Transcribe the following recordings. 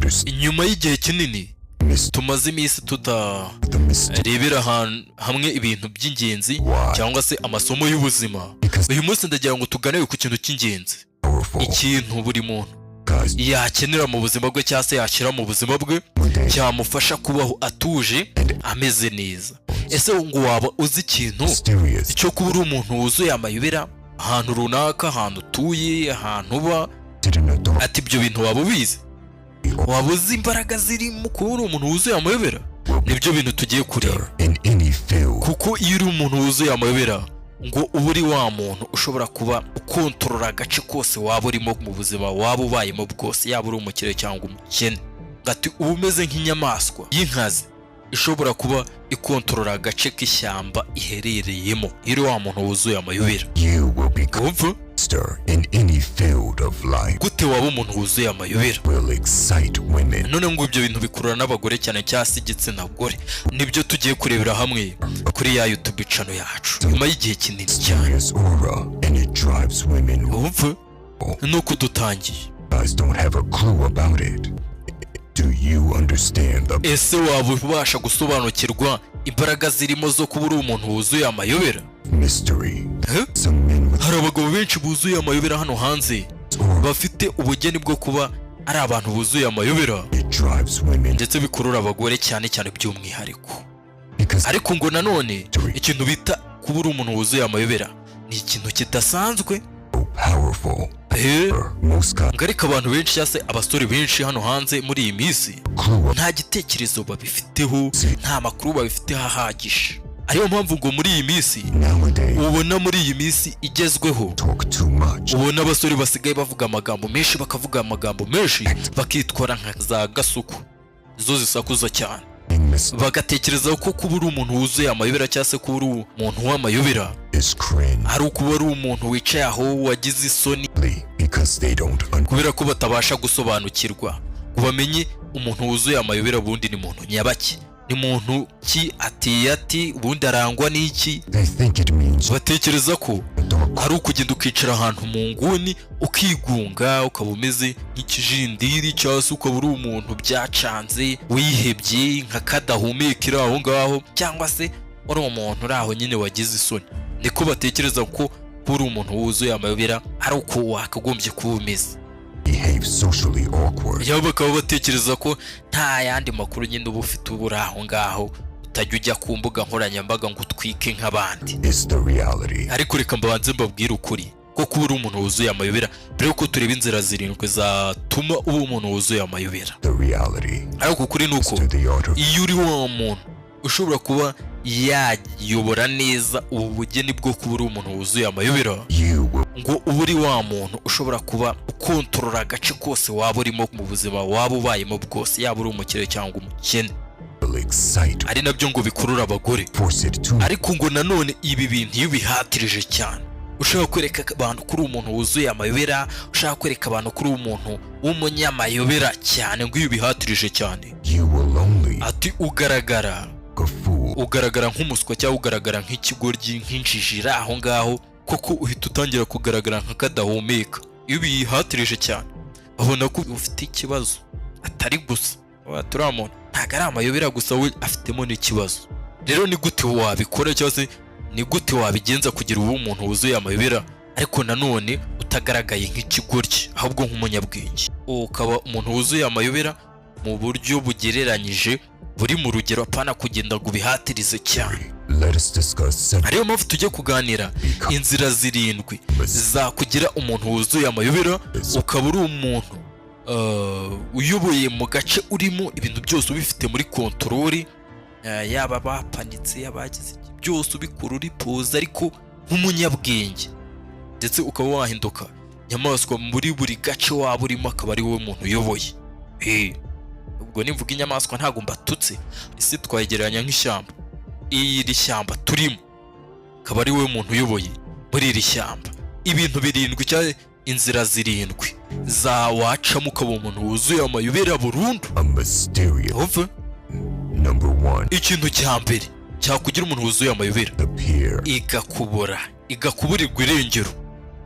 Understand Nyuma y'igihe kinini tumaze iminsi the mystery. tutarebera hamwe ibintu by'ingenzi cyangwa se amasomo y'ubuzima, Because uyu munsi ndagira ngo tuganire ku kintu cy'ingenzi, powerful ikintu buri muntu guys yakenera mu buzima bwe cyangwa se yashyira mu buzima bwe day cyamufasha kubaho atuje, ameze neza. Ese ngo waba uzi ikintu mysterious cyo kuba uri umuntu wuzuye amayobera ahantu runaka, ahantu utuye, ahantu uba? Did an adult Ati ibyo bintu waba ubizi? Waba uzi imbaraga zirimo kuba uri umuntu wuzuye amayobera? Nibyo bintu tugiye kureba. In any field Kuko iyo uri umuntu wuzuye amayobera, ngo uba uri wa muntu ushobora kuba ukontorora agace kose waba urimo mu buzima waba ubayemo bwose, yaba uri umukire cyangwa umukene. Ati uba umeze nk'inyamaswa y'inkazi ishobora kuba ikontorora agace k'ishyamba iherereyemo, iyo uri wa muntu wuzuye amayobera. You will become Wumva master in any field of life. gute waba umuntu wuzuye amayobera? Will excite women. None ngo ibyo bintu bikurura n'abagore cyane, cyangwa se igitsina gore. Nibyo tugiye kurebera hamwe kuri ya YouTube channel yacu nyuma y'igihe kinini cyane. Mysterious aura, and it drives women. Wumva nuko dutangiye. Guys don't have a clue about it. Do you understand the Ese waba ubasha gusobanukirwa imbaraga zirimo zo kuba uri umuntu wuzuye amayobera? mystery? Eh? Some men with Hari abagabo benshi buzuye amayobera hano hanze, aura, bafite ubugeni bwo kuba ari abantu buzuye amayobera, it drives women ndetse bikurura abagore cyane cyane by'umwihariko. because Ariko ngo nanone ikintu bita kuba uri umuntu wuzuye amayobera ni ikintu kidasanzwe. So powerful. Most guys Ngo ariko abantu benshi cyangwa se abasore benshi hano hanze muri iyi minsi clue nta gitekerezo babifiteho, nta makuru babifiteho ahagije. Ariyo mpamvu ngo muri iyi minsi nowadays ubona muri iyi minsi igezweho talk too much. ubona abasore basigaye bavuga amagambo menshi, bakavuga amagambo menshi, bakitwara nka za gasuku zo zisakuza cyane, In bagatekereza ko kuba uri umuntu wuzuye amayobera cyangwa se kuba uri umuntu w'amayobera is cringe ari ukuba ari umuntu wicaye aho wagize isoni, because they don't kubera ko batabasha gusobanukirwa ngo bamenye umuntu wuzuye amayobera ubundi ni muntu nyabaki, ni muntu ki, ateye ati, ubundi arangwa n'iki. They think it means Batekereza ko dark ari ukugenda ukicara ahantu mu nguni ukigunga, ukaba umeze nk'ikijindiri, cyangwa se ukaba uri umuntu byacanze, wihebye, nka kadahumeka iri aho ngaho, cyangwa se uri umuntu uri aho nyine wagize isoni. Niko batekereza ko kuba uri umuntu wuzuye amayobera ari uko wakagombye kuba umeze. behave socially awkward. Yabo bakaba batekereza ko nta yandi makuru nyine uba ufite, uba uri aho ngaho, utajya ujya ku mbuga nkoranyambaga ngo utwike nk'abandi. Is the reality. Ariko reka mbanze mbabwire ukuri ko kuba uri umuntu wuzuye amayobera, mbere yuko tureba inzira zirindwi zatuma uba umuntu wuzuye amayobera. The reality. Ariko ukuri ni uko To the art of iyo uri wa muntu ushobora kuba yayobora neza ubu bugeni bwo kuba uri umuntu wuzuye amayobera, you will ngo uba uri wa muntu ushobora kuba ukontorora agace kose waba urimo mu buzima waba ubayemo bwose, yaba uri umukire cyangwa umukene, excite ari nabyo ngo bikurura abagore. force it to Ariko ngo nanone ibi bintu iyo ubihatirije cyane, ushaka kwereka abantu ko uri umuntu wuzuye amayobera, ushaka kwereka abantu ko uri umuntu w'umunyamayobera cyane, ngo iyo ubihatirije cyane, you will only ati ugaragara a fool. ugaragara nk'umuswa cyangwa ugaragara nk'ikigoryi, nk'injiji iri aho ngaho koko. Uhita utangira kugaragara nka kadahumeka. Iyo ubihatirije cyane babona ko ufite ikibazo, atari gusa turiya muntu ntabwo ari amayobera gusa, we afitemo n'ikibazo. Rero ni gute wabikora, cyangwa se ni gute wabigenza kugira ube umuntu wuzuye amayobera, ariko nanone utagaragaye nk'ikigoryi, ahubwo nk'umunyabwenge, ukaba umuntu wuzuye amayobera mu buryo bugereranyije, buri mu rugero, apana kugenda ngo ubihatirize cyane? Let us discuss seven Ariyo mpamvu tujya kuganira inzira zirindwi zakugira umuntu wuzuye amayobera, ukaba uri umuntu uyoboye mu gace urimo, ibintu byose ubifite muri control, yaba bapanitse, abagize iki, byose ubikora uripoza ariko nk'umunyabwenge, ndetse ukaba wahinduka inyamaswa muri buri gace waba urimo, akaba ari wowe muntu uyoboye. Ubwo nimvuga inyamaswa ntabwo mbatutse. Isi twayigereranya nk'ishyamba. Iri shyamba turimo, akaba ari wowe muntu uyoboye muri iri shyamba. Ibintu birindwi cyangwa inzira zirindwi za wacamo ukaba umuntu wuzuye amayobera burundu. A mysterious Wumve. Number one. Ikintu cya mbere cyakugira umuntu wuzuye amayobera, Appear. igakubura, igakuburirwa irengero.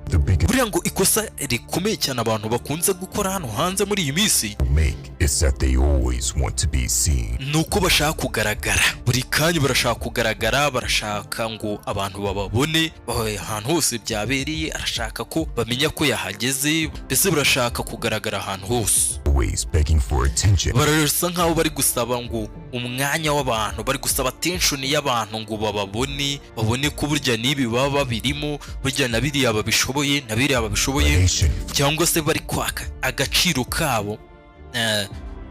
The biggest Buriya ngo ikosa rikomeye cyane abantu bakunze gukora hano hanze muri iyi minsi make is It's that they always want to be seen. Ni uko bashaka kugaragara buri kanya, barashaka kugaragara, barashaka ngo abantu bababone babe ahantu hose byabereye, arashaka ko bamenya ko yahageze, mbese barashaka kugaragara ahantu hose. Always begging for attention. Barasa nkaho bari gusaba ngo umwanya w'abantu, bari gusaba attention y'abantu ngo bababone, babone ko burya n'ibi baba babirimo, burya na biriya babishoboye, na biriya babishoboye. Validation Cyangwa se bari kwaka agaciro kabo,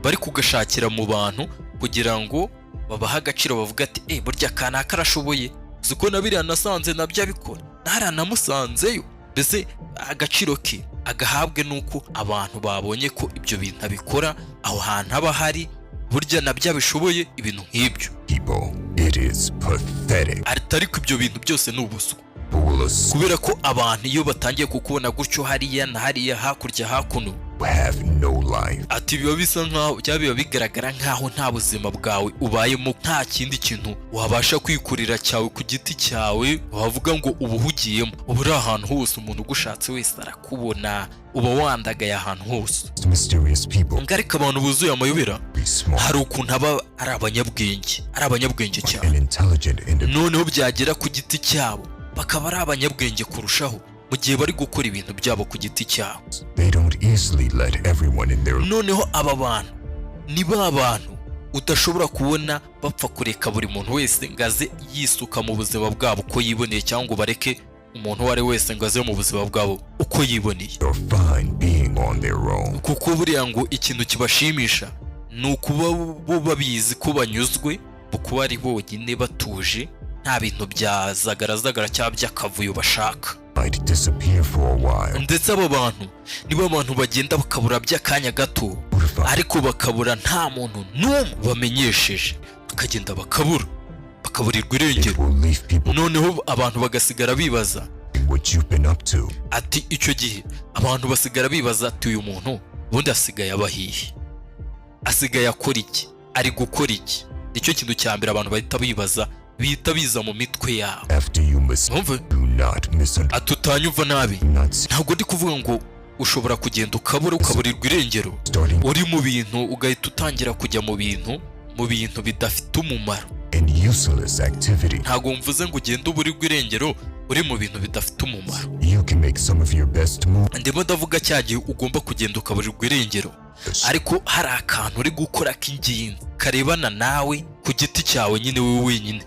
bari kugashakira mu bantu kugira ngo babahe agaciro, bavuga ati: "Eh, burya kanaka arashoboye, uzi ko na biriya nasanze nabyo abikora, ntariya namusanzeyo." Mbese agaciro ke agahabwe n'uko abantu babonye ko ibyo bintu abikora, aho hantu aba ahari, burya nabyo abishoboye, ibintu nk'ibyo. people. It is pathetic. Ariko ibyo bintu byose ni ubuswa. People will assume Kubera ko abantu iyo batangiye kukubona gutyo hariya na hariya, hakurya, hakuno, have no life. ati biba bisa nkaho, cyangwa biba bigaragara nkaho nta buzima bwawe ubayemo, nta kindi kintu wabasha kwikorera cyawe ku giti cyawe wavuga ngo uba uhugiyemo. Uba uri ahantu hose, umuntu ugushatse wese arakubona, uba wandagaye ahantu hose. Mysterious people Ngo ariko abantu buzuye amayobera be smart hari ukuntu aba ari abanyabwenge, ari abanyabwenge cyane and intelligent individuals. Noneho byagera ku giti cyabo bakaba ari abanyabwenge kurushaho mu gihe bari gukora ibintu byabo ku giti cyabo. They don't easily let everyone in their Noneho aba bantu ni ba bantu udashobora kubona bapfa kureka buri muntu wese ngo aze yisuka mu buzima bwabo uko yiboneye, cyangwa ngo bareke umuntu uwo ari we wese ngo aze mu buzima bwabo uko yiboneye. are fine being on their own. Kuko buriya ngo ikintu kibashimisha ni ukuba bo babizi ko banyuzwe mu kuba ari bonyine, batuje, nta bintu bya zagarazagara cyangwa by'akavuyo bashaka. Might disappear for a while. Ndetse abo bantu nibo bantu bagenda bakabura by'akanya gato, Notify ariko bakabura nta muntu n'umwe bamenyesheje, bakagenda bakabura, bakaburirwa irengero. It will leave people Noneho abantu bagasigara bibaza what you've been up to. Ati icyo gihe abantu basigara bibaza ati: "Uyu muntu ubundi asigaye aba hehe? Asigaye akora iki? Ari gukora iki?" Nicyo kintu cya mbere abantu bahita bibaza, bihita biza mu mitwe yabo. After you must Mwumve. do not misunderstand. Ati utanyumva nabi, Not ntabwo ndi kuvuga ngo ushobora kugenda ukabura, ukaburirwa irengero starting uri mu bintu, ugahita utangira kujya mu bintu bidafite umumaro. and useless activity. Ntabwo mvuze ngo ugende uburirwe irengero uri mu bintu bidafite umumaro. You can make some of your best moves. Ndimo ndavuga cya gihe ugomba kugenda ukaburirwa irengero, ariko hari akantu uri gukora k'ingenzi karebana nawe ku giti cyawe nyine, wowe wenyine,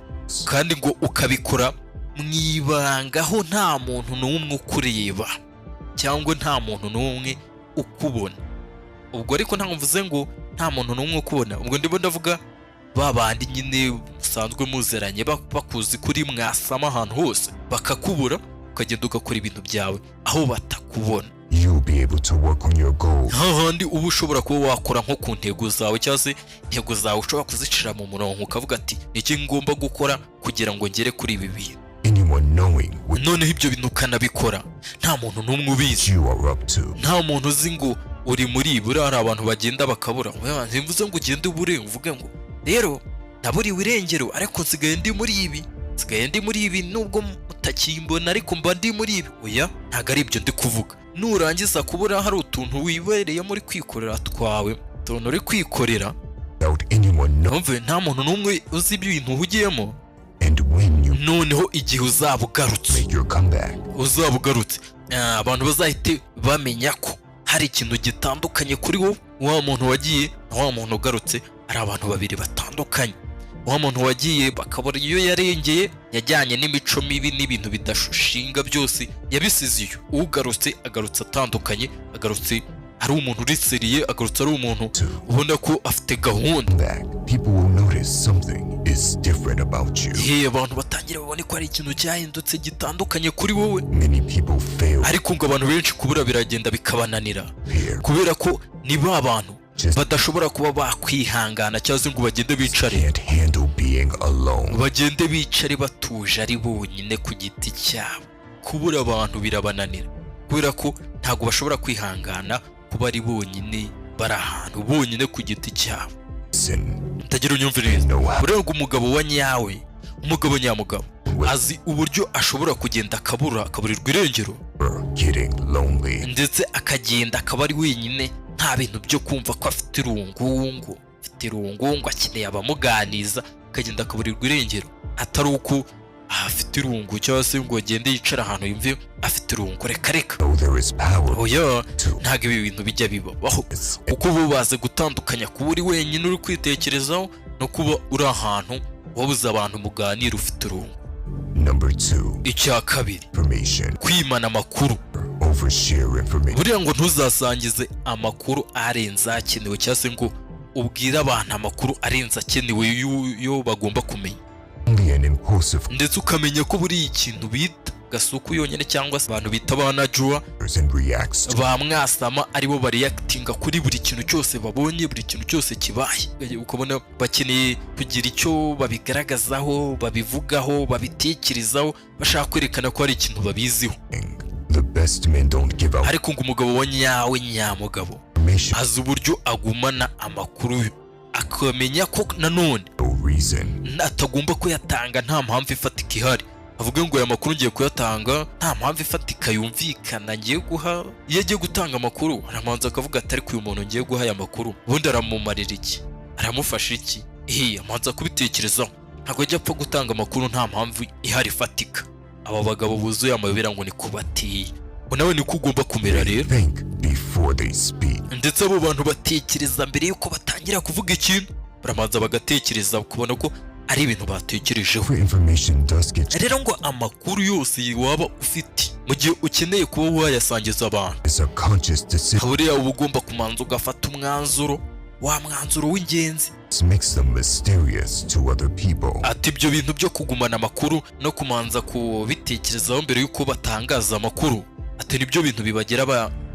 kandi ngo ukabikora mu ibanga, aho nta muntu n'umwe ukureba cyangwa nta muntu n'umwe ukubona. Ubwo ariko ntabwo mvuze ngo nta muntu n'umwe ukubona, ubwo ndimo ndavuga ba bandi nyine musanzwe muzeranye, bakuzi kuri mwasama ahantu hose, bakakubura, ukagenda ugakora ibintu byawe aho batakubona. You'll be able to work on your goals Hahandi uba ushobora kuba wakora nko ku ntego zawe, cyangwa se intego zawe ushobora kuzicira mu murongo, ukavuga ati: "Iki ngomba gukora kugira ngo ngere kuri ibi bintu." anyone knowing what Noneho ibyo bintu ukanabikora nta muntu n'umwe ubizi, you are up to. nta muntu uzi ngo uri muri ibi. Buriya hari abantu bagenda bakabura. Ntibivuze ngo ugende ubure uvuge ngo: "Rero naburiwe irengero, ariko nsigaye ndi muri ibi, nsigaye ndi muri ibi, nubwo mutakimbona ariko mba ndi muri ibi." Oya, ntabwo ari ibyo ndi kuvuga. Nurangiza kubura, hari utuntu wibereyemo uri kwikorera twawe, utuntu uri kwikorera Without anyone know Numve, nta muntu n'umwe uzi ibintu uhugiyemo. And when you Noneho igihe uzaba ugarutse, make your comeback, uzaba ugarutse, abantu bazahite bamenya ko hari ikintu gitandukanye kuri wowe. Wa muntu wagiye na wa muntu ugarutse ari abantu babiri batandukanye. Wa muntu wagiye bakabura iyo yarengeye, yajyanye n'imico mibi n'ibintu bidashinga byose yabisize iyo. Ugarutse agarutse atandukanye, agarutse ari umuntu uri sérieux, agarutse ari umuntu to ubona ko afite gahunda. back, people will notice something is different about you. Ye, abantu batangira babone ko hari ikintu cyahindutse gitandukanye kuri wowe. Many people fail Ariko ngo abantu benshi kubura biragenda bikabananira, here. kubera ko ni ba bantu Just badashobora kuba bakwihangana cyangwa se ngo bagende bicare, can't handle being alone. bagende bicare batuje ari bonyine ku giti cyabo. Kubura abantu birabananira kubera ko ntabwo bashobora kwihangana kuba ari bonyine, bari ahantu bonyine ku giti cyabo. Listen, Ndagira unyumvire neza. know how Buriya ngo umugabo wa nyawe, umugabo nyamugabo, azi uburyo ashobora kugenda akabura, akaburirwa irengero, getting lonely. ndetse akagenda akaba ari wenyine, nta Nta bintu byo kumva ko afite irungu, ngo afite irungu, ngo akeneye abamuganiza, akagenda akaburirwa irengero atari uko afite irungu, cyangwa se ngo agende yicara ahantu yumve afite irungu. Reka reka. Know there is power Oya, to ntabwo ibi bintu bijya bibabaho, this. kuko bo bazi gutandukanya kuba uri wenyine uri kwitekerezaho no kuba uri ahantu wabuze abantu muganira ufite irungu. Number two, Icya kabiri, information. kwimana amakuru. Overshare information. Buriya ngo ntuzasangize amakuru arenze akenewe, cyangwa se ngo ubwire abantu amakuru arenze akenewe yo bagomba kumenya. Only an impulsive Ndetse ukamenya ko buriya ikintu bita gasuku yonyine, cyangwa se abantu bita ba Najwa and reacts to ba mwasama, aribo bareactinga kuri buri kintu cyose babonye, buri kintu cyose kibaye, ukabona bakeneye kugira icyo babigaragazaho, babivugaho, babitekerezaho, bashaka kwerekana ko hari ikintu babiziho. The best men don't give out Ariko ngo umugabo wa nyawe, nyamugabo, information azi uburyo agumana amakuru, akamenya ko nanone no reason. atagomba kuyatanga nta mpamvu ifatika ihari. Avuga ngo aya makuru ngiye kuyatanga nta mpamvu ifatika yumvikana ngiye guha. Iyo agiye gutanga amakuru, aramanza akavuga ati: "Ariko uyu muntu ngiye guha aya makuru, ubundi aramumarira iki? Aramufasha iki?" Amanza kubitekerezaho. Ntabwo ajya apfa gutanga amakuru nta mpamvu ihari ifatika. Aba bagabo buzuye amayobera ngo ni kubateye, ngo nawe niko ugomba kumera rero. Think before they speak. Ndetse abo bantu batekereza mbere yuko batangira kuvuga ikintu, baramanza bagatekereza, ukabona ko ari ibintu batekerejeho. Every information does get Rero ngo amakuru yose waba ufite, mu gihe ukeneye kuba wayasangiza abantu, is a conscious decision buriya uba ugomba kumanza ugafata umwanzuro, wa mwanzuro w'ingenzi. makes them mysterious to other people. Ati ibyo bintu byo kugumana amakuru no kumanza kubitekerezaho mbere y'uko batangaza amakuru, ati nibyo bintu bibagira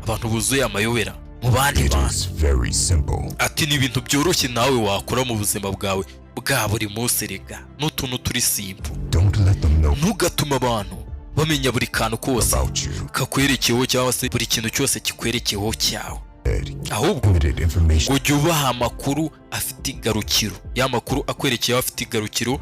abantu buzuye amayobera mu bandi It bantu. is very simple. Ati ni ibintu byoroshye nawe wakora mu buzima bwawe bwa buri munsi, rega n'utuntu turi simple. Don't let them know Ntugatume abantu bamenya buri kantu kose about you. kakwerekeyeho, cyangwa se buri kintu cyose kikwerekeyeho cyawe. Ahubwo Limited information ngo ujye ubaha amakuru afite igarukiro, ya makuru akwerekeyeho afite igarukiro.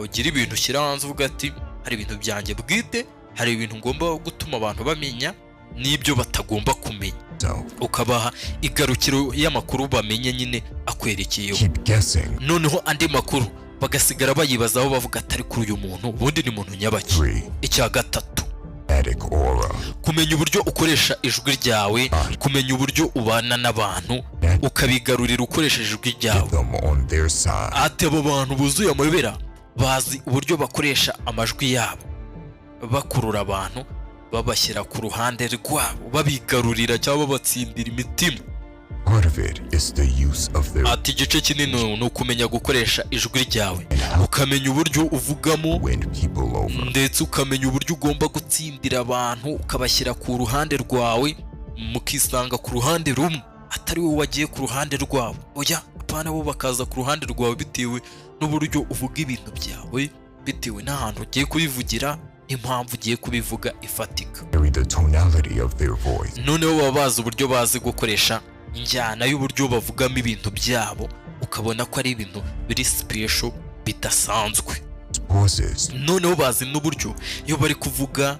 Ugira ibintu ushyira hanze uvuga ati: "Hari ibintu byanjye bwite, hari ibintu ngomba gutuma abantu bamenya n'ibyo batagomba kumenya." So Ukabaha igarukiro y'amakuru bamenye nyine akwerekeyeho. keep guessing. Noneho andi makuru bagasigara bayibazaho, bavuga atari kuri uyu muntu, ubundi ni muntu nyabaki? 3. Icya gatatu, Attic aura. kumenya uburyo ukoresha ijwi ryawe, kumenya uburyo ubana n'abantu, ukabigarurira ukoresheje ijwi ryawe. Get them on their side. Ati abo bantu buzuye amayobera bazi uburyo bakoresha amajwi yabo bakurura abantu, babashyira ku ruhande rwabo, babigarurira cyangwa babatsindira imitima. Part of it is the use of their Ati igice kinini ni ukumenya gukoresha ijwi ryawe, ukamenya uburyo uvugamo, win people over. ndetse ukamenya uburyo ugomba gutsindira abantu, ukabashyira ku ruhande rwawe, mukisanga ku ruhande rumwe, atari wowe wagiye ku ruhande rwabo. Oya, apana, bo bakaza ku ruhande rwawe bitewe n'uburyo uvuga ibintu byawe, bitewe n'ahantu ugiye kubivugira n'impamvu ugiye kubivuga ifatika. Vary the tonality of their voice. Noneho baba bazi uburyo bazi gukoresha injyana y'uburyo bavugamo ibintu byabo, ukabona ko ari ibintu biri special, bidasanzwe. Pauses. Noneho bazi n'uburyo iyo bari kuvuga,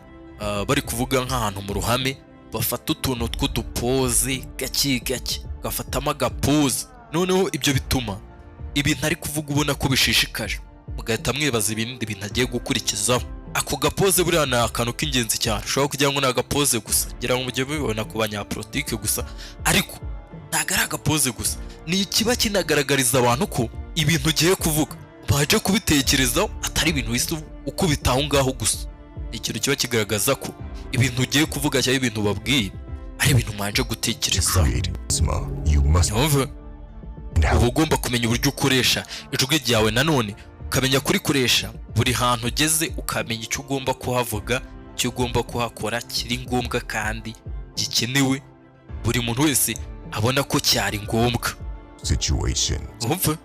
bari kuvuga nk'ahantu mu ruhame, bafata utuntu tw'udupause gake gake, gafatamo agapause. Noneho ibyo bituma ibintu ari kuvuga ubona ko bishishikaje, mugahita mwibaza ibindi bintu agiye gukurikizaho. Ako gapause buriya ni akantu k'ingenzi cyane. Ushobora kugira ngo ni agapause gusa, ngira ngo mujye mubibona ku banyapolitike gusa, ariko ntabwo ari agapause gusa, ni ikiba kinagaragariza abantu ko ibintu ugiye kuvuga baje kubitekerezaho, atari ibintu wihise ukubita aho ngaho gusa. Ni ikintu kiba kigaragaza ko ibintu ugiye kuvuga cyangwa ibintu babwiye ari ibintu mwanje gutekerezaho. Create charisma. You must Yumve, and how uba ugomba kumenya uburyo ukoresha ijwi ryawe, nanone ukamenya kurikoresha buri hantu ugeze, ukamenya icyo ugomba kuhavuga, icyo ugomba kuhakora kiri ngombwa kandi gikenewe, buri muntu wese abona ko cyari ngombwa. situation Wumve,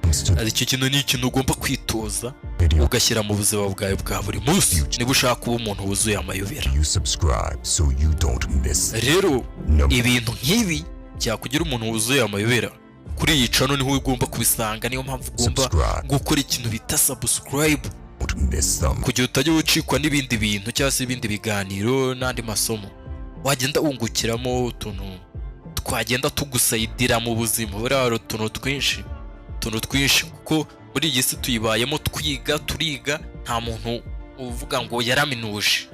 comes to icyo kintu ni ikintu ugomba kwitoza, video. ugashyira mu buzima bwawe bwa buri munsi, niba ushaka kuba umuntu wuzuye amayobera. You subscribe so you don't miss Rero number ibintu nk'ibi byakugira umuntu wuzuye amayobera, kuri iyi channel niho ugomba kubisanga. Niyo mpamvu ugomba subscribe. gukora ikintu bita subscribe, Don't miss them. kugira utajya ucikwa n'ibindi bintu cyangwa se ibindi biganiro n'andi masomo wagenda wungukiramo utuntu. Twagenda tugusayidira mu buzima. Buriya hari utuntu twinshi, utuntu twinshi, kuko muri iyi si tuyibayemo twiga, turiga. Nta muntu uvuga ngo yaraminuje,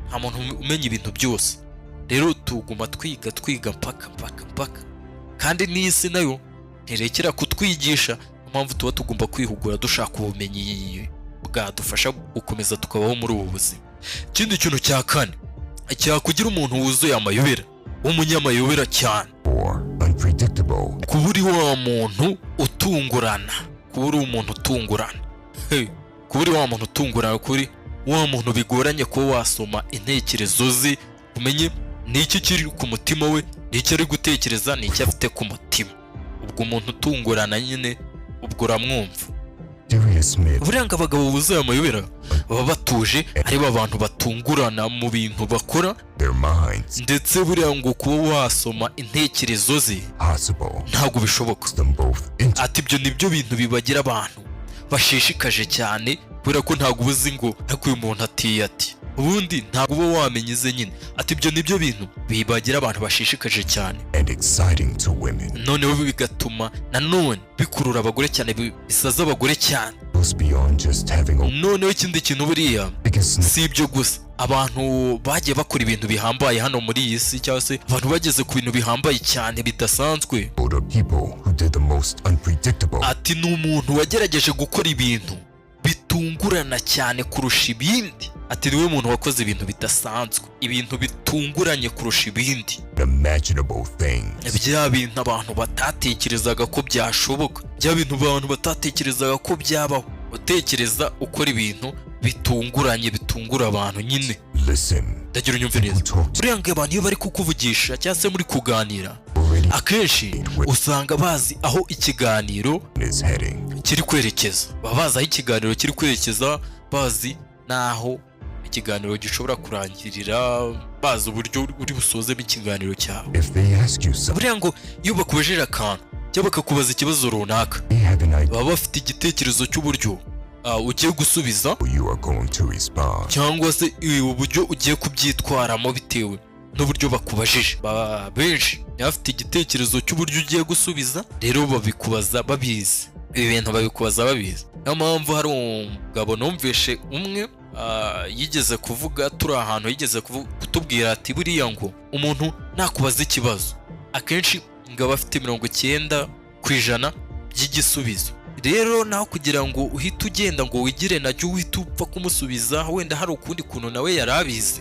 nta muntu umenya ibintu byose. Rero tuguma twiga, twiga mpaka, mpaka, mpaka. Kandi n'isi nayo ntirekera kutwigisha. Niyo mpamvu tuba tugomba kwihugura, dushaka ubumenyi bwadufasha gukomeza tukabaho muri ubu buzima. Ikindi kintu cya kane cyakugira umuntu wuzuye amayobera, w'umunyamayobera cyane: 4. Unpredictable. Kuba uri wa muntu utungurana, kuba uri umuntu utungurana. Hey, kuba uri wa muntu utungurana, kuri wa muntu bigoranye kuba wasoma intekerezo ze, umenye ni iki kiri ku mutima we, ni iki ari gutekereza, ni iki afite ku mutima. Ubwo umuntu utungurana nyine, ubwo uramwumva. Mysterious myth. Buriya ngo abagabo buzuye amayobera baba batuje, ari bo abantu batungurana mu bintu bakora. Their minds. Ndetse buriya ngo kuba wasoma intekerezo ze Possible. ntabwo bishoboka. Them both into Ati ibyo nibyo bintu bibagira abantu bashishikaje cyane, kubera ko ntabwo uba uzi ngo ariko uyu muntu atiye ati ubundi ntabwo uba wamenya ize nyine. Ati ibyo nibyo bintu bibagira abantu bashishikaje cyane and exciting to women. Noneho bigatuma nanone bikurura abagore cyane, bisaza abagore cyane. Goes beyond just having a Noneho ikindi kintu buriya, biggest si ibyo gusa, abantu bagiye bakora ibintu bihambaye hano muri iyi si, cyangwa se abantu bageze ku bintu bihambaye cyane bidasanzwe, the people who did the most unpredictable ati ni umuntu wagerageje gukora ibintu bitungurana cyane kurusha ibindi. Ati niwe muntu wakoze ibintu bidasanzwe, ibintu bitunguranye kurusha ibindi, imaginable things. Bya bintu abantu batatekerezaga ko byashoboka, bya bintu abantu batatekerezaga ko byabaho. Utekereza ukora ibintu bitunguranye, bitungura abantu nyine. Listen. Ndagira unyumve neza. Talk to Buriya ngo abantu iyo bari kukuvugisha cyangwa se muri kuganira, already akenshi usanga bazi aho ikiganiro is heading. kiri kwerekeza. Baba bazi aho ikiganiro kiri kwerekeza, bazi n'aho ikiganiro gishobora kurangirira, bazi uburyo uri busozemo ikiganiro cyawe. If they ask you something, Buriya ngo iyo bakubajije akantu cyangwa bakakubaza ikibazo runaka, they have an idea baba bafite igitekerezo cy'uburyo ugiye gusubiza you are going to respond. cyangwa se uburyo ugiye kubyitwaramo bitewe n'uburyo bakubajije. Benshi baba bafite igitekerezo cy'uburyo ugiye gusubiza. Rero babikubaza babizi, ibi bintu babikubaza babizi. Niyo mpamvu hari umugabo numvishe umwe yigeze kuvuga turi ahantu, yigeze kutubwira ati buriya ngo umuntu nakubaza ikibazo, akenshi ngo aba afite 90% by'igisubizo. Rero naho kugira ngo uhite ugenda ngo wigire najya uhite upfa kumusubiza, wenda hari ukundi kuntu nawe yari abizi,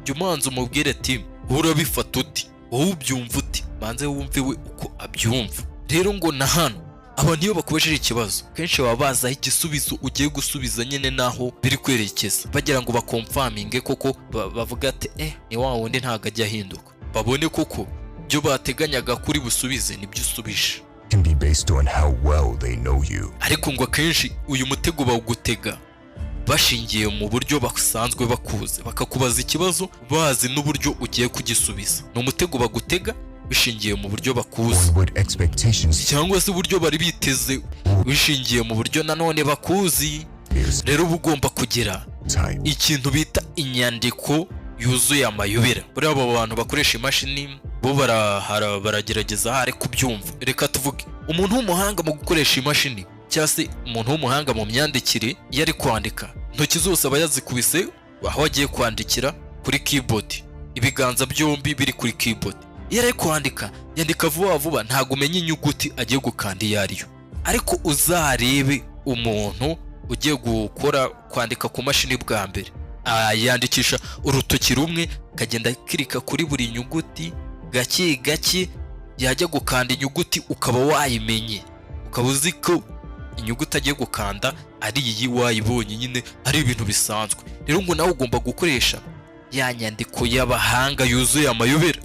jya umanza umubwire ati wowe urabifata uti, wowe ubyumva uti, banze wumve we uko abyumva. Rero ngo na hano abantu iyo bakubajije ikibazo, kenshi baba bazi aho igisubizo ugiye gusubiza nyine n'aho biri kwerekeza, bagira ngo baconfirminge koko, bavuga ati eh, ni wa wundi ntabwo ajya ahinduka, babone koko ibyo bateganyaga kuri busubize nibyo usubije. Can be based on how well they know you. Ariko ngo akenshi uyu mutego bawugutega bashingiye mu buryo basanzwe bakuzi, bakakubaza ikibazo bazi n'uburyo ugiye kugisubiza. Ni umutego bagutega bishingiye mu buryo bakuzi On what expectations cyangwa se uburyo bari biteze, bishingiye mu buryo nanone bakuzi. is Rero uba ugomba kugira type. ikintu bita inyandiko yuzuye amayobera. Buriya abo bantu bakoresha imashini bo baragerageza ahari kubyumva. Reka tuvuge umuntu w'umuhanga mu gukoresha imashini cyangwa se umuntu w'umuhanga mu myandikire, iyo ari kwandika intoki zose aba yazikubise aho agiye kwandikira kuri keyboard, ibiganza byombi biri kuri keyboard. Iyo ari kwandika yandika vuba vuba, ntabwo umenya inyuguti agiye gukanda iyo ariyo. Ariko uzarebe umuntu ugiye gukora kwandika ku mashini bwa mbere, yandikisha urutoki rumwe, akagenda akirika kuri buri nyuguti gake gake, yajya gukanda inyuguti ukaba wayimenye, ukaba uzi ko inyuguti agiye gukanda ari iyi, wayibonye nyine, ari ibintu bisanzwe. Rero ngo nawe ugomba gukoresha ya nyandiko y'abahanga yuzuye amayobera,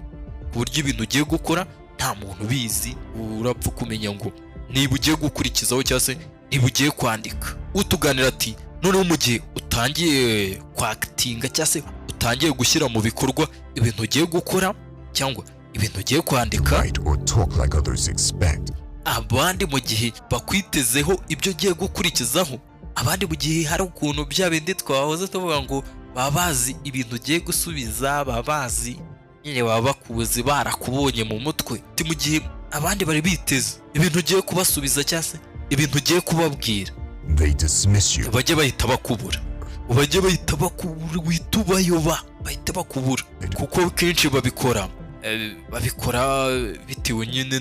ku buryo ibintu ugiye gukora nta muntu ubizi urapfa kumenya ngo niba ugiye gukurikizaho cyangwa se niba ugiye kwandika. Utuganira ati noneho mu gihe utangiye kwactinga cyangwa se utangiye gushyira mu bikorwa ibintu ugiye gukora cyangwa ibintu ugiye kwandika, Write or talk like others expect. abandi mu gihe bakwitezeho ibyo ugiye gukurikizaho, abandi mu gihe hari ukuntu bya bindi twahoze tuvuga ngo baba bazi ibintu ugiye gusubiza, baba bazi Nyine baba bakuzi, barakubonye mu mutwe. Ati mu gihe abandi bari biteze ibintu ugiye kubasubiza cyangwa se ibintu ugiye kubabwira, they dismiss you. bajye bahita bakubura, bajye bahita bakubura, uhita ubayoba, bahita bakubura, kuko kenshi babikora bitewe nyine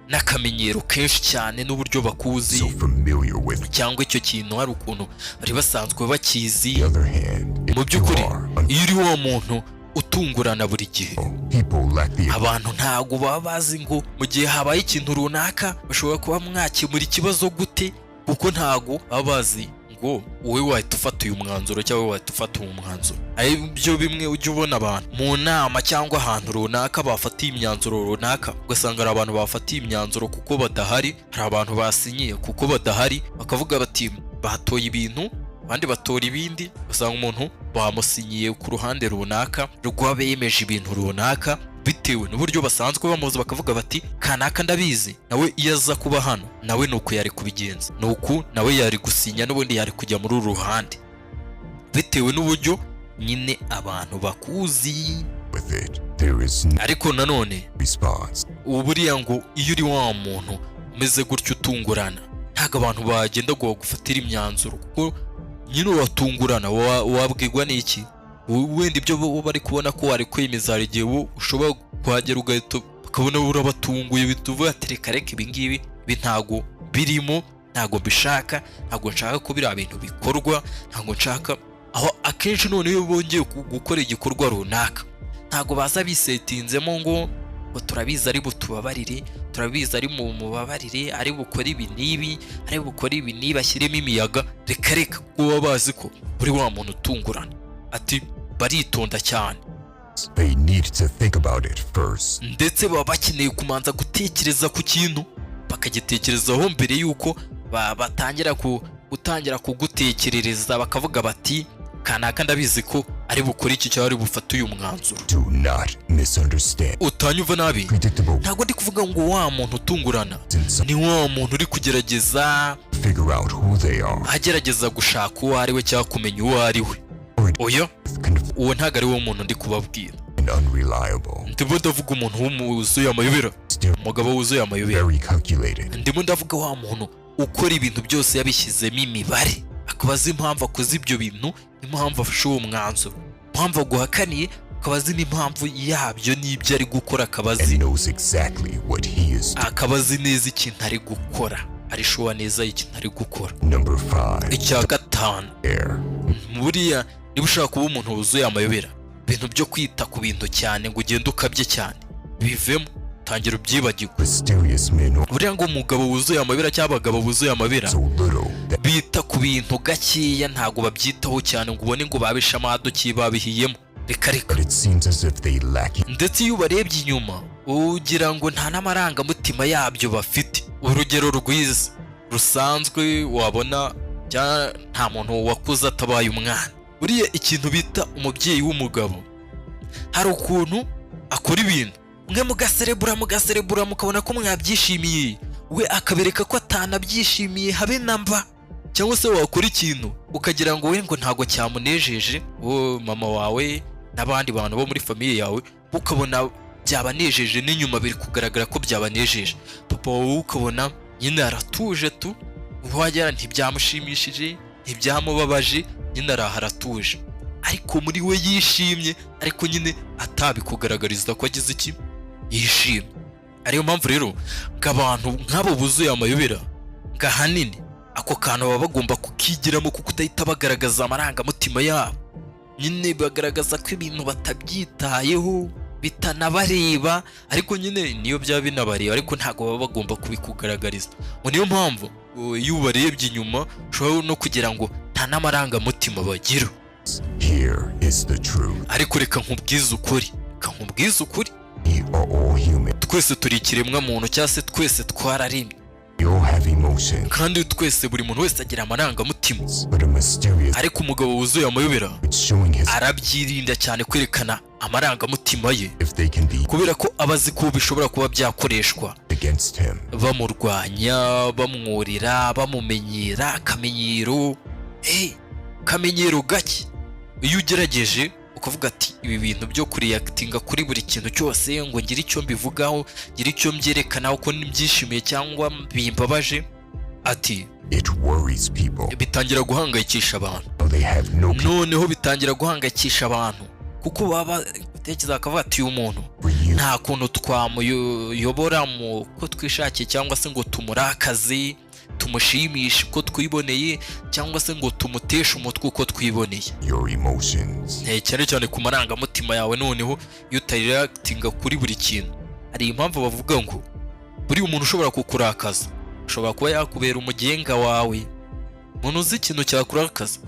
n'akamenyero kenshi cyane n'uburyo bakuzi So familiar with cyangwa icyo kintu hari ukuntu bari basanzwe bakizi. The other hand, if Mu by'ukuri, you are iyo uri wa muntu utungurana buri gihe, people lack the abantu ntabwo baba bazi ngo mu gihe habaye ikintu runaka bashobora kuba mwakemura ikibazo gute, kuko ntabwo baba bazi ngo wowe wahita ufata uyu mwanzuro cyangwa wowe wahita ufata uwo mwanzuro. Ari byo bimwe ujya ubona abantu mu nama cyangwa ahantu runaka bafatiye imyanzuro runaka, ugasanga hari abantu bafatiye imyanzuro kuko badahari, hari abantu basinyiye kuko badahari, bakavuga bati batoye ibintu, abandi batora ibindi, ugasanga umuntu bamusinyiye ku ruhande runaka rw'abemeje ibintu runaka bitewe n'uburyo basanzwe bamuzi, bakavuga bati kanaka ndabizi, nawe iyo aza kuba hano nawe ni uku yari kubigenza, ni uku nawe yari gusinya, n'ubundi yari kujya muri uru ruhande, bitewe n'uburyo nyine abantu bakuzi. With it. There is no Ariko nanone response. ubu buriya ngo iyo uri wa muntu umeze gutyo utungurana, ntabwo abantu bagenda ngo bagufatire imyanzuro, kuko nyine uratungurana. Wabwirwa n'iki? Wenda ibyo bo bari kubona ko wari kwemeza, hari igihe wo ushobora kuhagera ugahita bakabona urabatunguye, bihita uvuga ati reka reka, ibi ngibi, ibi ntago birimo, ntago mbishaka, ntago nshaka ko biriya bintu bikorwa, ntago nshaka aho. Akenshi none iyo bongeye gukora igikorwa runaka, ntago baza bisetinzemo ngo turabizi ari butubabarire, turabizi ari mu mubabarire, ari bukore ibi n'ibi, ari bukore ibi n'ibi, ashyiremo imiyaga. Reka reka, kuko baba bazi ko uri wa muntu utungurana. Ati baritonda cyane. They need to think about it first. Ndetse baba bakeneye kumanza gutekereza ku kintu, bakagitekerezaho mbere y'uko batangira gutangira kugutekerereza, bakavuga bati kanaka ndabizi ko ari bukore iki cyangwa ari bufate uyu mwanzuro. Do not misunderstand. Utanyumva nabi. Predictable Ntabwo ndi kuvuga ngo wa muntu utungurana since ni wa muntu uri kugerageza figure out who they are. agerageza gushaka uwo ari we cyangwa kumenya uwo ari we. Oya, uwo ntabwo ari wo muntu ndi kubabwira. And unreliable. Ndimo ndavuga umuntu wuzuye amayobera, Still umugabo wuzuye amayobera. very calculated. Ndimo ndavuga wa muntu ukora ibintu byose yabishyizemo imibare, akaba azi impamvu akoze ibyo bintu, impamvu afashe uwo mwanzuro, impamvu aguhakaniye, akaba azi n'impamvu yabyo n'ibyo ari gukora, akaba azi And knows exactly what he is doing. akaba azi neza ikintu ari gukora, ari sure neza ikintu ari gukora. Number five. Icya gatanu, Air. buriya niba ushaka kuba umuntu wuzuye amayobera, ibintu byo kwita ku bintu cyane ngo ugende ukabye cyane bivemo, tangira ubyibagirwe. Mysterious men Buriya ngo umugabo wuzuye amayobera cyangwa abagabo buzuye amayobera so little that bita ku bintu gakeya, ntabwo babyitaho cyane ngo ubone ngo babishe amadoki, babihiyemo. Reka reka. But it seems as if they lack Ndetse iyo ubarebye inyuma ugira ngo nta n'amarangamutima yabyo bafite. Urugero rwiza rusanzwe wabona, nta muntu wakuze atabaye umwana. Buriya ikintu bita umubyeyi w'umugabo, hari ukuntu akora ibintu mwe mugaserebura, mugaserebura, mukabona ko mwabyishimiye, we akabereka ko atanabyishimiye habe na mba. Cyangwa se wakora ikintu ukagira ngo we ngo ntabwo cyamunejeje, wowe mama wawe n'abandi bantu bo muri famille yawe ukabona byabanejeje, n'inyuma biri kugaragara ko byabanejeje. Papa wawe ukabona nyine aratuje tu, wagera ntibyamushimishije, ntibyamubabaje, nyine araha aratuje, ariko muri we yishimye, ariko nyine atabikugaragariza ko agize iki, yishimye. Ariyo mpamvu rero ngo abantu nk'abo buzuye amayobera, ngo ahanini ako kantu baba bagomba kukigiramo, kuko udahita bagaragaza amarangamutima yabo. Nyine bagaragaza ko ibintu batabyitayeho, bitanabareba, ariko nyine niyo byaba binabareba, ariko ntabwo baba bagomba kubikugaragariza. Ngo niyo mpamvu iyo ubarebye inyuma ushobora no kugira ngo nta n'amarangamutima bagira. Here is the truth. Ariko reka nkubwize ukuri, reka nkubwize ukuri. We are all human. Twese turi ikiremwa muntu, cyangwa se twese twararemye. We all have emotions. Kandi twese, buri muntu wese agira amarangamutima. But a mysterious Ariko umugabo wuzuye amayobera it's showing his arabyirinda cyane kwerekana amarangamutima ye, if they can be kubera ko aba azi ko bishobora kuba byakoreshwa against him. bamurwanya, bamwurira, bamumenyera akamenyero, akamenyero gake. Iyo ugerageje Ukavuga ati: "Ibi bintu byo kureactinga kuri buri kintu cyose, ngo ngire icyo mbivugaho, ngire icyo mbyerekanaho ko mbyishimiye cyangwa bimbabaje," ati It worries people. bitangira guhangayikisha abantu. They have no Noneho bitangira guhangayikisha abantu kuko baba batekereza, bakavuga ati: "Uyu muntu for you. nta kuntu twamuyobora mu ko twishakiye, cyangwa se ngo tumurakaze, tumushimishe uko twiboneye, cyangwa se ngo tumuteshe umutwe uko twiboneye." Your emotions. Cyane cyane ku marangamutima yawe. Noneho iyo utareactinga kuri buri kintu, hari impamvu bavuga ngo buriya umuntu ushobora kukurakaza ashobora kuba yakubera umugenga wawe. Umuntu uzi ikintu cyakurakaza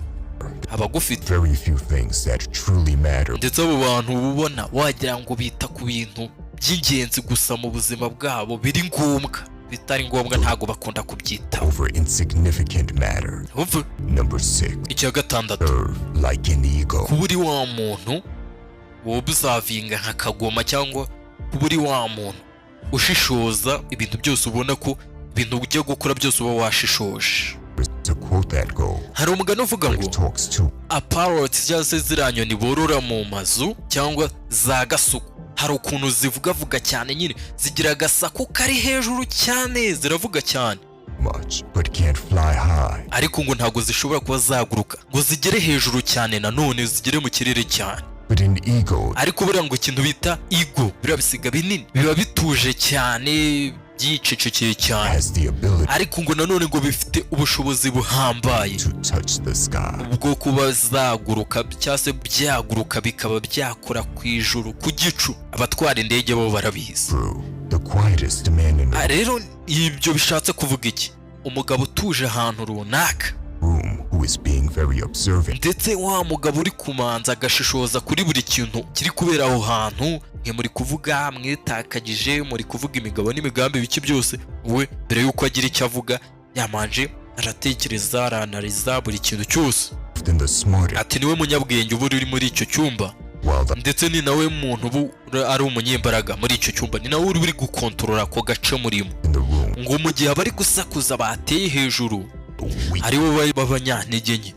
aba agufite. Very few things that truly matter. Ndetse abo bantu uba ubona wagira ngo bita ku bintu by'ingenzi gusa mu buzima bwabo, biri ngombwa. Bitari ngombwa ntabwo bakunda kubyitaho. Over insignificant matter. Umva. Number six. Icya gatandatu. Observe like an eagle. Kuba uri wa muntu wobservinga nka kagoma, cyangwa kuba uri wa muntu ushishoza ibintu byose, ubona ko ibintu ujya gukora byose uba washishoje. To quote that goal, Hari umugani uvuga ngo which talks to a parrot, cyangwa se ziriya nyoni borora mu mazu cyangwa za gasuku, hari ukuntu zivugavuga cyane nyine, zigira agasaku kari hejuru cyane, ziravuga cyane much but can't fly high. ariko ngo ntabwo zishobora kuba zaguruka ngo zigere hejuru cyane, nanone zigere mu kirere cyane. But an eagle Ariko buriya ngo ikintu bita eagle, biriya bisiga binini, biba bituje cyane, byicecekeye cyane, has the ability ariko ngo nanone ngo bifite ubushobozi buhambaye to touch the sky. bwo kuba zaguruka, cyangwa se byaguruka bikaba byakora ku ijuru, ku gicu. Abatwara indege bo barabizi. True. The quietest man in the Rero ibyo bishatse kuvuga iki? Umugabo utuje ahantu runaka, room who is being very observant ndetse wa mugabo uri kumanza agashishoza kuri buri kintu kiri kubera aho hantu, mwe muri kuvuga mwitakagije, muri kuvuga imigabo n'imigambi, ibiki byose, we mbere y'uko agira icyo avuga yamanje aratekereza, aranariza buri kintu cyose. than the smartest, Ati niwe munyabwenge uba uri muri icyo cyumba, while the ndetse ni nawe muntu uba ari umunyembaraga muri icyo cyumba, ni nawe uri gukontorora ako gace murimo. in the room Ngo mu gihe abari gusakuza bateye hejuru, weak. aribo b'abanyantege nke.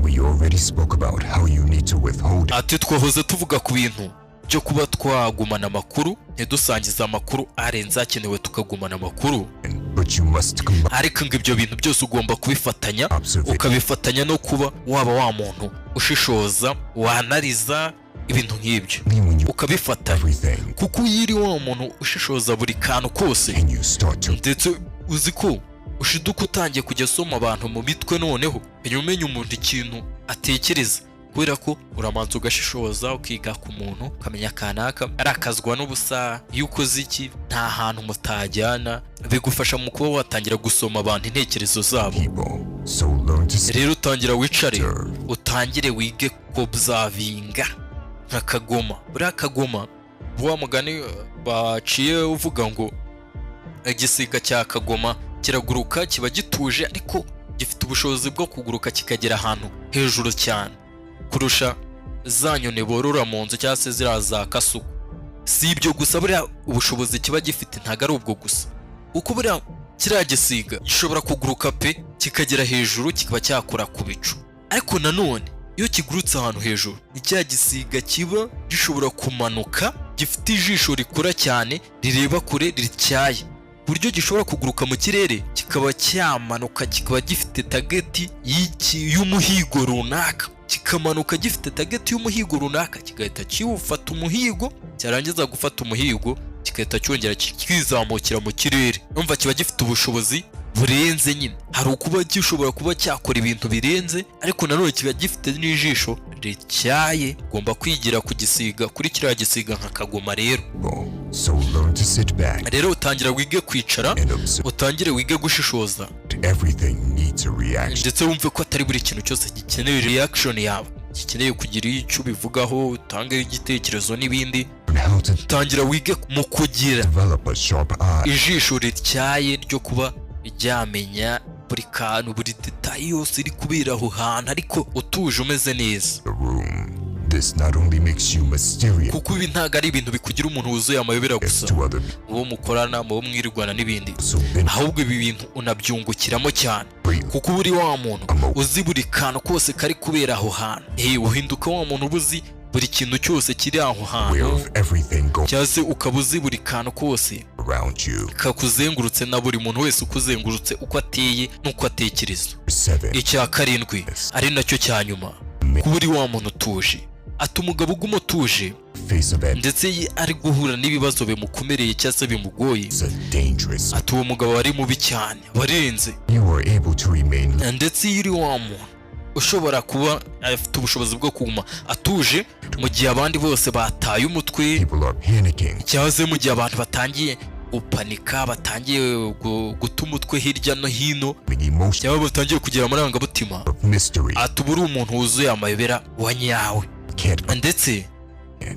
We already spoke about how you need to withhold Ati twahoze tuvuga ku bintu byo kuba twagumana amakuru, ntidusangize amakuru arenze akenewe, tukagumana amakuru, but you must combine ariko ngo ibyo bintu byose ugomba kubifatanya, observation ukabifatanya no kuba waba wa muntu ushishoza, wanariza ibintu nk'ibyo, when you ukabifatanya, everything kuko iyo uri wa muntu ushishoza buri kantu kose, and you start to ndetse uzi ko ushiduka utangiye kujya asoma abantu mu mitwe, noneho ukajya umenya umuntu ikintu atekereza, kubera ko uramanza ugashishoza, ukiga ku muntu, ukamenya kanaka arakazwa n'ubusa iyo ukoze iki, nta hantu mutajyana. Bigufasha mu kuba watangira gusoma abantu, intekerezo zabo. people. So learn to Rero utangira wicare, observe. utangire wige kobservinga nka kagoma. Buriya kagoma, wa mugani baciye uvuga ngo igisiga cya kagoma kiraguruka, kiba gituje, ariko gifite ubushobozi bwo kuguruka kikagera ahantu hejuru cyane kurusha za nyoni borora mu nzu cyangwa se ziriya za kasuku. Si ibyo gusa, buriya ubushobozi kiba gifite ntabwo ari ubwo gusa, kuko buriya kiriya gisiga gishobora kuguruka pe, kikagera hejuru, kikaba cyakora ku bicu, ariko nanone iyo kigurutse ahantu hejuru, ni cya gisiga kiba gishobora kumanuka, gifite ijisho rikura cyane, rireba kure, rityaye, ku buryo gishobora kuguruka mu kirere kikaba cyamanuka, kikaba gifite target y'umuhigo runaka, kikamanuka gifite target y'umuhigo runaka, kigahita kiwufata umuhigo, cyarangiza gufata umuhigo kigahita cyongera kikizamukira mu kirere. Urumva kiba gifite ubushobozi burenze nyine. Hari ukuba gishobora kuba cyakora ibintu birenze, ariko nanone kiba gifite n'ijisho rityaye. Ugomba kwigira ku gisiga, kuri kiriya gisiga nka kagoma rero. So learn to sit back Rero utangira wige kwicara, and observe. utangire wige gushishoza, Everything needs a reaction. ndetse wumve ko atari buri kintu cyose gikeneye reaction yawe, gikeneye kugira icyo ubivugaho, utangeho igitekerezo n'ibindi. Learn how to Tangira wige mu kugira develop a sharp eye. ijisho rityaye ryo kuba ryamenya buri kantu, buri détail yose iri kubera aho hantu, ariko utuje, umeze neza. The room. This not only makes you mysterious Kuko ibi ntabwo ari ibintu bikugira umuntu wuzuye amayobera gusa to other mu bo mukorana, mu bo mwirwana n'ibindi, so been ahubwo ibi bintu unabyungukiramo cyane, great kuko uba uri wa muntu uzi buri kantu kose kari kubera aho hantu. Uhinduka wa muntu uba uzi buri kintu cyose kiri aho hantu, Aware of everything going cyangwa se ukaba uzi buri kantu kose around you. kakuzengurutse na buri muntu wese ukuzengurutse, uko ateye n'uko atekereza. 7. Icya karindwi, ari nacyo cya nyuma, kuba uri wa muntu utuje. Ati umugabo uguma utuje Face of ndetse iyo ari guhura n'ibibazo bimukomereye cyangwa se bimugoye, is a dangerous. ati uwo mugabo ari mubi cyane, warenze. You are able to remain Ndetse iyo uri wa muntu ushobora kuba afite ubushobozi bwo kuguma atuje mu gihe abandi bose bataye umutwe, people are panicking. cyangwa se mu gihe abantu batangiye gupanika, batangiye guta umutwe hirya no hino, The emotion cyangwa batangiye kugira amarangamutima, of mystery ati uba uri umuntu wuzuye amayobera wa nyawe. Can't Ndetse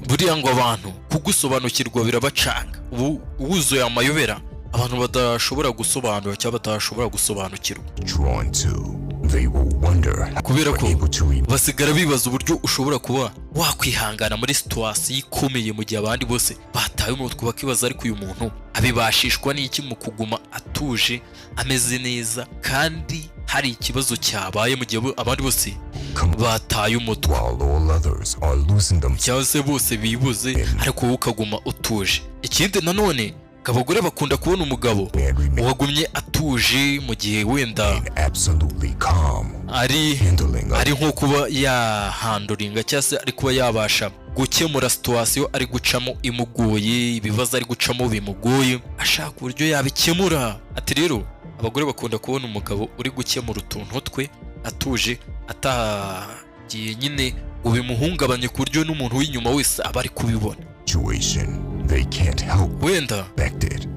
buriya ngo abantu kugusobanukirwa birabacanga. Ubu wuzuye amayobera, abantu badashobora gusobanura cyangwa badashobora gusobanukirwa, drawn to. They will wonder how kubera you ko are able to remain basigara bibaza uburyo ushobora kuba wakwihangana muri situation ikomeye mu gihe abandi bose bataye umutwe, bakibaza: ariko uyu muntu abibashishwa n'iki mu kuguma atuje, ameze neza, kandi hari ikibazo cyabaye, mu gihe abandi bose calm bataye umutwe, while all others are losing themselves? cyangwa se bose bibuze, ariko wowe ukaguma utuje? Ikindi nanone, abagore bakunda kubona umugabo And remain wagumye atuje mu gihe wenda absolutely calm, ari handling ari nko kuba yahandlinga cyangwa se ari kuba yabasha gukemura situation ari gucamo imugoye, ibibazo ari gucamo bimugoye, ashaka uburyo yabikemura. Ati rero abagore bakunda kubona umugabo uri gukemura utuntu twe atuje, atagiye nyine ngo bimuhungabanye, ku buryo n'umuntu w'inyuma wese aba ari kubibona. Situation they can't help Wenda affect it.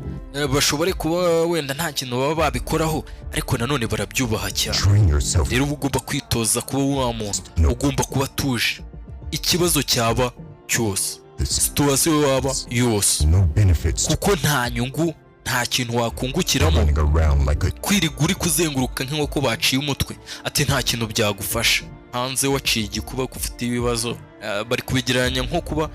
bashobore kuba wenda nta kintu baba babikoraho, ariko nanone barabyubaha cyane. Train yourself Rero uba ugomba kwitoza kuba wa muntu ugomba kuba atuje, ikibazo cyaba cyose, this situation waba yose, no benefits to kuko nta nyungu, nta kintu wakungukiramo running around like a kwirirwa uri kuzenguruka nk'inkoko baciye umutwe. Ati nta kintu byagufasha hanze waciye igikuba ko ufite ibibazo. Bari kubigereranya nko kuba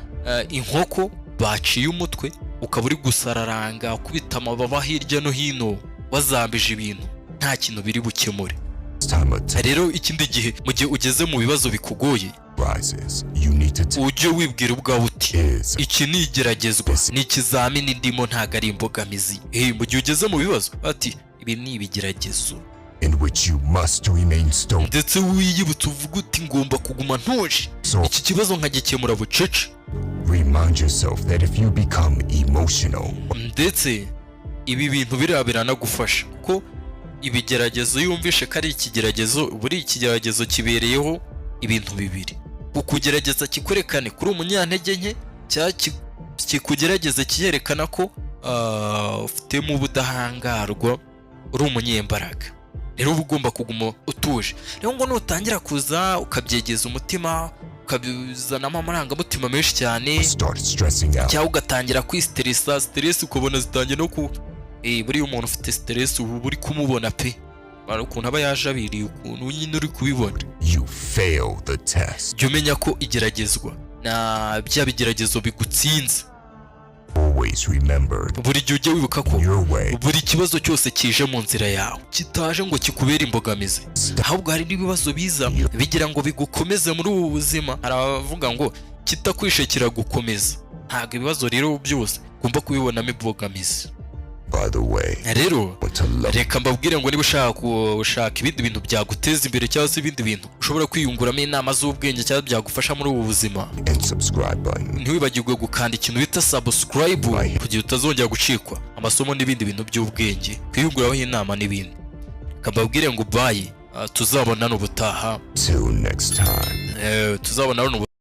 inkoko baciye umutwe, ukaba uri gusararanga, ukubita amababa hirya no hino, wazambije ibintu, nta kintu biri bukemure. Time a Rero ikindi gihe, mu gihe ugeze mu bibazo bikugoye, rises, you need to ujye wibwira ubwawe uti: is "Iki ni igeragezwa, ni ikizamini ndimo, ntabwo ari imbogamizi." Mu gihe ugeze mu bibazo, ati ibi ni ibigeragezo in which you must remain stoic. Ndetse wiyibutse, uvuga uti: "Ngomba kuguma ntuje, So iki kibazo nkagikemura bucece." remind yourself that if you become emotional Ndetse ibi bintu biriya biranagufasha, kuko ibigeragezo, iyo wumvishe ko ari ikigeragezo, buri ikigeragezo kibereyeho ibintu bibiri: kukugerageza kikwerekane kuri umunyantege nke, cyangwa kikugerageze kiyerekana ko ufitemo ubudahangarwa, uri umunyembaraga. Rero uba ugomba kuguma utuje. Rero ngo nutangira kuza ukabyegeza umutima, ukabizanamo amarangamutima menshi cyane, start stressing out, cyangwa ugatangira kwistressa, stress ukabona zitangiye no ku buriya umuntu ufite stress uba uri kumubona pe. Hari ukuntu aba yajabiriye, ukuntu nyine uri kubibona. You fail the test. Jya umenya ko igeragezwa na bya bigeragezo bigutsinze. Always remember Buri gihe ujye wibuka ko your way. buri kibazo cyose kije mu nzira yawe kitaje ngo kikubere imbogamizi, ahubwo hari n'ibibazo biza bigira ngo bigukomeze muri ubu buzima. Hari abavuga ngo kitakwishe kiragukomeza. Ntabwo ibibazo rero byose ugomba kubibonamo imbogamizi. By the way, Rero want to love reka mbabwire ngo niba ushaka gushaka ibindi bintu byaguteza imbere, cyangwa se ibindi bintu ushobora kwiyunguramo inama z'ubwenge cyangwa byagufasha muri ubu buzima, and subscribe button. ntiwibagirwe gukanda ikintu bita subscribe kugira utazongera gucikwa amasomo n'ibindi bintu by'ubwenge, kwiyunguraho inama n'ibindi. Reka mbabwire ngo bye, tuzabonana ubutaha. Till next time. Tuzabonana ubutaha.